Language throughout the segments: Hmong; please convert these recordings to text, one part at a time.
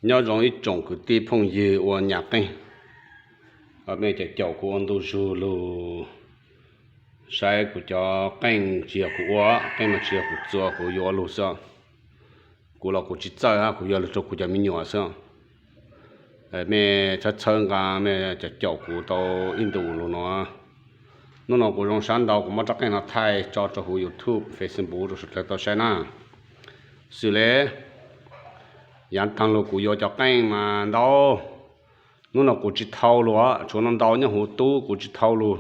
Nyob zoo ib tsoom kwv tij phooj ywg ua nyam qeej, mej caum kuv ua ntu zug lug saib kuv cov qeej, tsis yog kuv ua, qeej mas tsis yog kuv txua, kuv yuav ua lug xwb. Kuv los kuv tsis txawj hab, kuv yuav lug rua kuv cov me nyuam xwb. Mej txhawb txhawb nqa, mej caum kuv tau ib ntu lug no. Hnub no kuv zoo sab ntau, kuv muab rab qeej no thaij tso rua huv YouTube, Facebook rua suav dlawg tau saib na. Xws le yav taag lug kuv yuav cov qeej mas ntau, hnub no kuv tsis thau lug, tshuav no ntau nyob huv tub kuv tsis thau lug,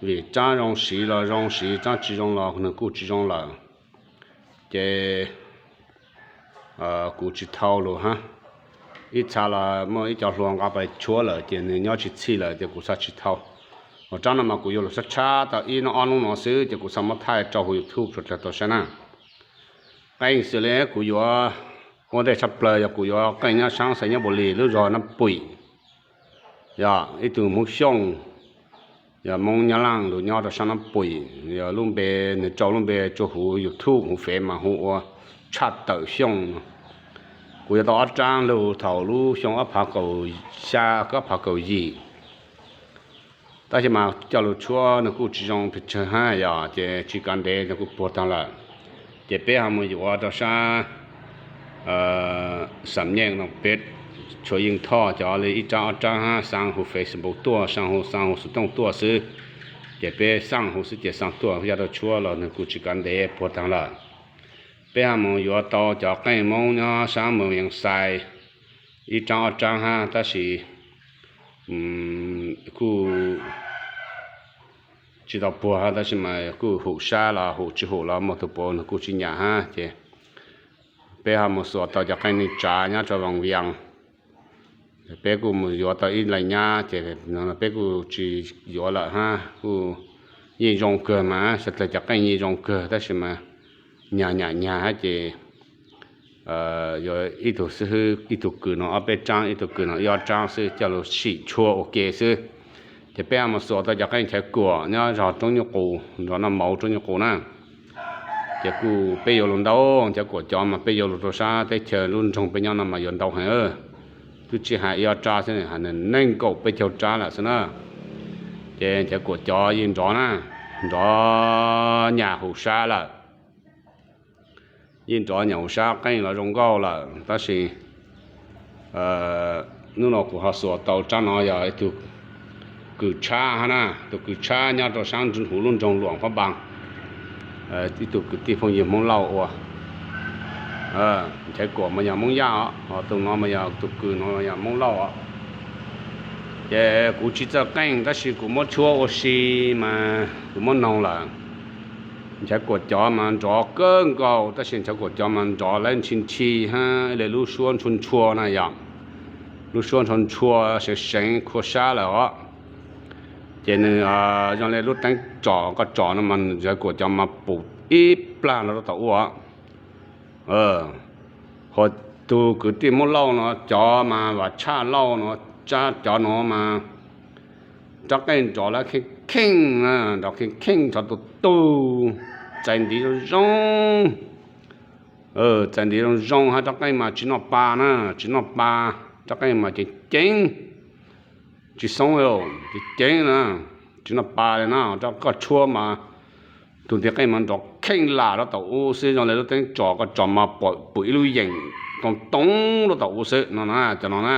vim tsaab zoo siv los zoo siv, tsaab tsis zoo los nwg kuj tsis zoo lawm, ces kuv tsis thau lug hab. Ib txha los muaj ib co hluas nqa pais tshuab lawm ces nwg nyob tsis txhij lawm ces kuv txhaj tsis thau. Hos tsaab no mas kuv yuav lug tshab tshab tau ib nub ob nub no xwb ces kuv txhaj muab thaij rua huv YouTube suav dlawg tau saib na. Qeej xws le kuv yuav ua ntej tshaj plawg yog kuv yuav qeej nyob saab Xais Nyab Puas Lis lub zog Nab Puim, yog ib tug Hmoob Xyooj, yog Hmoob Nyab Laaj lug nyob rua saab Nab Puim, yog lub npe, nwg rau lub npe rua huv YouTube huv fev mas hu ua Tshaj Tawm Xyooj no. Kuv yuav tau ob tsaab lug thaum lub xyoo ob phav kaum xya, ob phav kaum yim, tab sis mas coj lug tshuab nwg kuj tsis zoo pes tsawg hab, yog ces tsis kav ntev nwg kuj puag taag lawm. Ces peb ho mus yuav rua saab Xam Nyeej no, peb tshuav yeej thoj cov le ib tsaab ob tsaab hab, xaa huv Facebook tuaj, xaa huv, xaa huv xov tooj tuaj xwb. Ces peb xaa huv xwb ces xaa tuaj, yog rua tshuab los nwg kuj tsis kav ntev puag taag lawm. Peb ho mus yuav tau cov qeej Moob nyob saab moos Vees Xais ib tsaab ob tsaab hab, tab sis kuj tsis tau puag hab, tab sis mas kuj hum sab los hum tsis hum los muaj tug puav nwg kuj tsis nyam hab, ces peb ho mus xuas tau cov qeej neej tsav nyob rua Voos Vias. Peb kuj mus yuav tau ib leeg nyab ces peb kuj tsis yuav lawm hab, kuj yeej zoo kawg mas, suav dlawg cov qeej yeej zoo kawg tab sis mas nyag nyam nyag hab ces yuav ib tug xwb, ib tug kws no ob peb tsaab, ib tug kws no ib ob tsaab xwb coj lug sim tshuab ua ke xwb. Ces peb ho mus xuas tau cov qeej Nchaiv Kuam nyob zog Roob Nyuj Qus, nrov Naj Mauv Roob Nyuj Qus na. Ces kuj peb yuav lug ntau, Nchaiv Kuam cov mas peb yuav lug rua saab teb chaws lub nroog peb nyob no mas yuav ntau heev, twb tsis has ib ob tsaab xwb, has nees nkaum peb caug tsaab lawm xwb na. Ces Nchaiv Kuam cov yeej nrov na, nrov nyam huv sab lawm. Yeej nrov nyam huv sab, qeej los zoo nkauj lawm, tab sis hnub no kuv ho xuas tau tsaab no yog ib tug kws tshab hab na, tug kws tshab nyob rua saab huv lub nroog Luam Phab Npas, ib tug kwv tij phooj ywg Hmoob Lauj ua. Nchaiv Kuam mas yog Hmoob Yaj os, hos tug no mas yog tug kws no yog Hmoob Lauj os. Ces kuv tsis txawj qeej tab sis kuv muab tshuab ua si mas kuv muab noog lawm. Nchaiv Kuam cov mas nrov kawg nkaus, tab sis Nchaiv Kuam cov mas nrov lawv ntshi ntshi hab le lub suab ntshua ntshua na yom. Lub suab ntshua ntshua seev seev khua sab lawm os. Ces nws zoo le lub teeb tsom, koj tsom no mas Nchaiv Kuam cov mas pum ib plag los rau tom ub. Hos tug kwv tij Hmoob Lauj no cov mas Vam Tshaj Lauj no, cov no mas rab qeej nrov lawv kheej kheej, nrov kheej kheej nrov tus tug, txais ntiv zoo zoo, txais ntiv zoo zoo hab rab qeej mas tsis noj pa na, tsis noj pa, rab qeej mas ceev ceev, tsis xoob, ceev ceev na, tsis noj pa li na. Rab koj tshuab mas tug ntiv qeej mas nrov kheej lam rau tom ub xwb, zoo le lub teeb tsom, koj tsom mas pum ib lub yeem too too rau tom ub xwb no na, cov no na.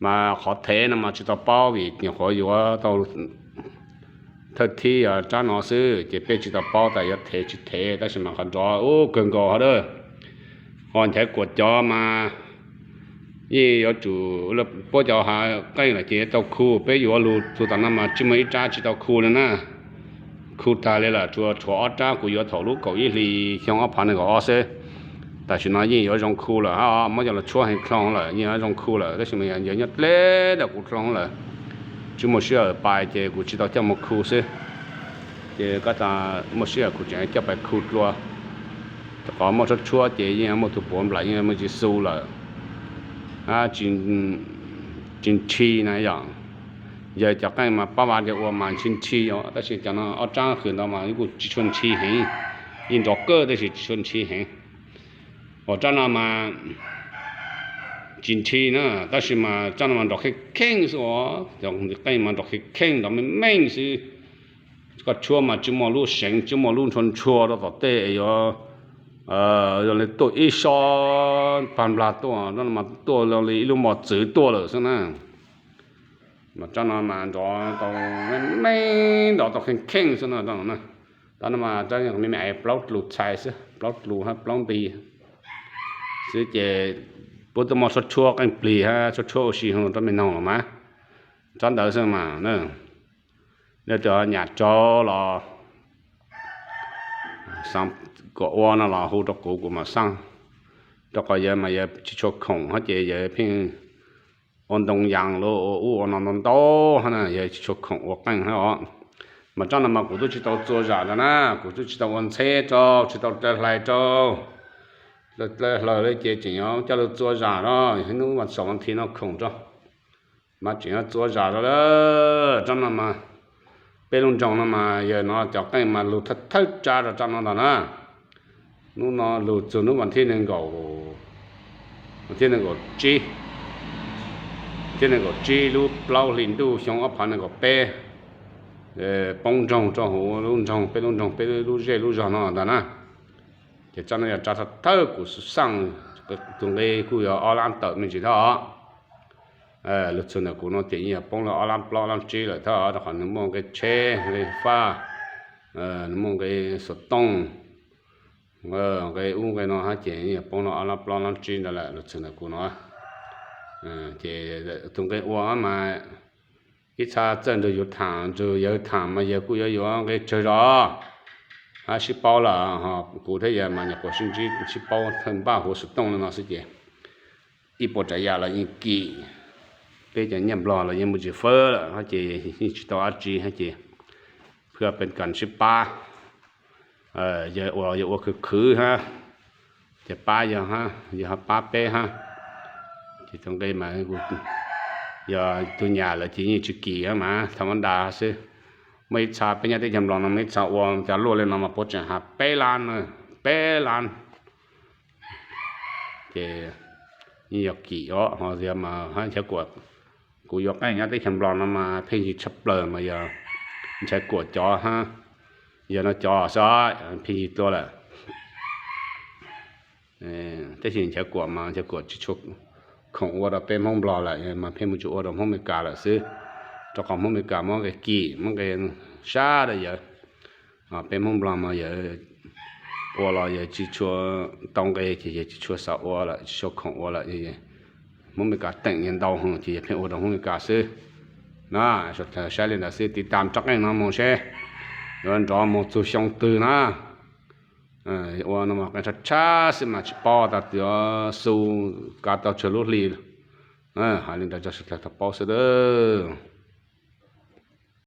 Mas qhov thev no mas tsis tau paub vim nyuam qhuav yuav tau thawj thib rab no xwb, ces peb tsis tau paub tas yuav thev tsis thev, tab sis mas qhov nrov ub kawg nkaus hov dab. Hos Nchaiv Kuam cov mas yeej yuav tsum, puab cov hav qeej lawm ces yuav tau khu, peb yuav lug txug tas no mas tsis muaj ib rab tsis tau khu li na. Khu tag li lawm, tsuas tshuav ob rab kuv yuav thaum lub kaum ib hlis xyoo ob phav nees nkaum ob xwb. Tam sim no yeej yuav zoo khu lawm hab, muab coj los tshuab heev dlhau lawm, yeej yuav zoo khu lawm, tab sis mas yog nyob dleb ntawm kuv dlhau lawm, tsis muaj sij hawm pais ces kuv tsis tau coj mus khu xwb. Ces koj tas muaj sij hawm kuv tseem coj pais khu dlua. Rau qhov muaj tshuab tshuab ces yeej muaj tug puav nplaim, yeej muaj Yexus lawm, tsis ntshi na yom. Yog cov qeej mas pab vav tias ua mas ntshi ntshi os, tab sis cov no ob rab hwm ntawd mas kuj tsis tshua ntshi heev, yeej nrov kawg tab sis tsis tshua ntshi heev. Hos rab no mas tsis nthi na, tab sis mas tsob no mas nrov kheej kheej xwb os, cov qeej mas nrov kheej kheej nrov meej meej xwb. Koj tshuab mas tsis muaj lub seev tsis muaj lub ntshua ntshua rau tom tej es yuav, yuav li tuaj ib sob pag nplag tuaj, tsob no mas tuaj li ib lub mos txwv tuaj lawm xwb na. Mas tsob no mas nrov tau meej meej, nrov tau kheej kheej xwb no, tsob no na. Tsob no mas tsob me me es plaub tlus txhais xwb, plaub tlus hab plaub nti xwb ces puab tuaj muaj tshuab tshuab qeej plig hab tshuab tshuab ua si hu rab me noog los mas tsob ntawd xwb mas na. Leej twg ho nyam rau los xav kom ua no los hu rau kuv, kuv mam xaj, rau qhov yawg mas yawg tsis tshua khoom hab ces yawg pheej ua ntoo yas los ua ub ua no ntau ntau hab na, yawg tsis tshua khoom ua qeej hab os. Mas tsob no mas kuv tub tsis tau txua zam rau na, kuv tub tsis tau ua ntxheb rau, tsis tau dlawb hlais rau. Dlawb hlais li ces tseem yuav coj lug txua zam rau, hnub vas xaum vas thiv no khoom rau, mas tseem yuav txua zam rau lawm. Tsob no mas peb lub nroog no mas yawg no cov qeej mas lug thawj thawj tsab rau tsob no ntag na. Hnub no lug txug hnub vas thib nees nkaum, vas thib nees nkaum tsib, thib nees nkaum tsib lub plaub hli ntuj xyoo ob phav nees nkaum peb, poob nroog rau huv lub nroog, peb lub nroog, peb lub zej lub zog no ntag na. Ces tsob no yog tsob thawj thawj kuv xaaj, tus nqi kuj yog ob lab tawm me ntsis thiab os. Lug txug ntawm kuv no ces yeej yog poob lug ob lab plaub lab tsib lawm thiab os, rau qhov nws muaj nqi tsheb nqi faj, nws muaj nqi xov tooj, nqi ub nqi no hab ces yeej yog poob lug ob lab plaub lab tsib ntawd lawm lug txug ntawm kuv no. Ces tus nqi ua mas ib txha txawj nrug yus tham, nrug yawg tham mas yawg kuj yuav yuav nqi tsawg zog hab sib paub lawm. Kuv thiab yawg mas nyuam qhuav sib ntsib sib paub thawj npaj huv xov tooj li no xwb ces ib puas tsav yam los yeej kim, peb cov nyiaj nplog los yeej muaj tsis fawb lawm hab ces yeej tsis tau dab tsi hab ces phaj peb kam sib pab. Yawg ua, yawg ua khwv khwv hab ces pab yawg hab, yawg ho pab peb hab. Ces tus nqi mas yog tug nyam lawm ces yeej tsis kim hab mas tham ma nra xwb. Muaj ib txha peb nyob teb chaws Nplog no muaj ib txha ua cov luaj li no mas puav tseem has peb lab, peb lab. Ces yeej yog kim os, ho yog mas hab Nchaiv Kuam, kuv yuav qeej nyob teb chaws Nplog no mas pheej yig tshaj plaws mas yog Nchaiv Kuam cov hab, yog no cov xwb pheej yig dua lawm. Tab sis Nchaiv Kuam mas Nchaiv Kuam tsis tshua khoom ua rau peb Hmoob Nplog lawm mas pheej mus tsuas ua rau Hmoob Amelikas lawm xwb, rau qhov Hmoob Amelikas muab nqi kim, muab nqi sab rau yawg. Peb Hmoob Nplog mas yawg ua los yawg tsis tshua tau nqi ces yawg tsis tshua xav ua lawm, tsis tshua khoom ua lawm. Hmoob Amelikas teem yawg ntau hwv ces yawg pheej ua rau Hmoob Amelikas xwb. Na, saib li ntawd xwb, tiv tam tsob qeej no mus seb yuav nrov mus txug xyoo twg na. Ua no mas qeej tshab tshab xwb mas tsis paub tas twb xu kav tau tsawg lub hli. Hais li ntawd rau sawv daws tau paub xwb nawb.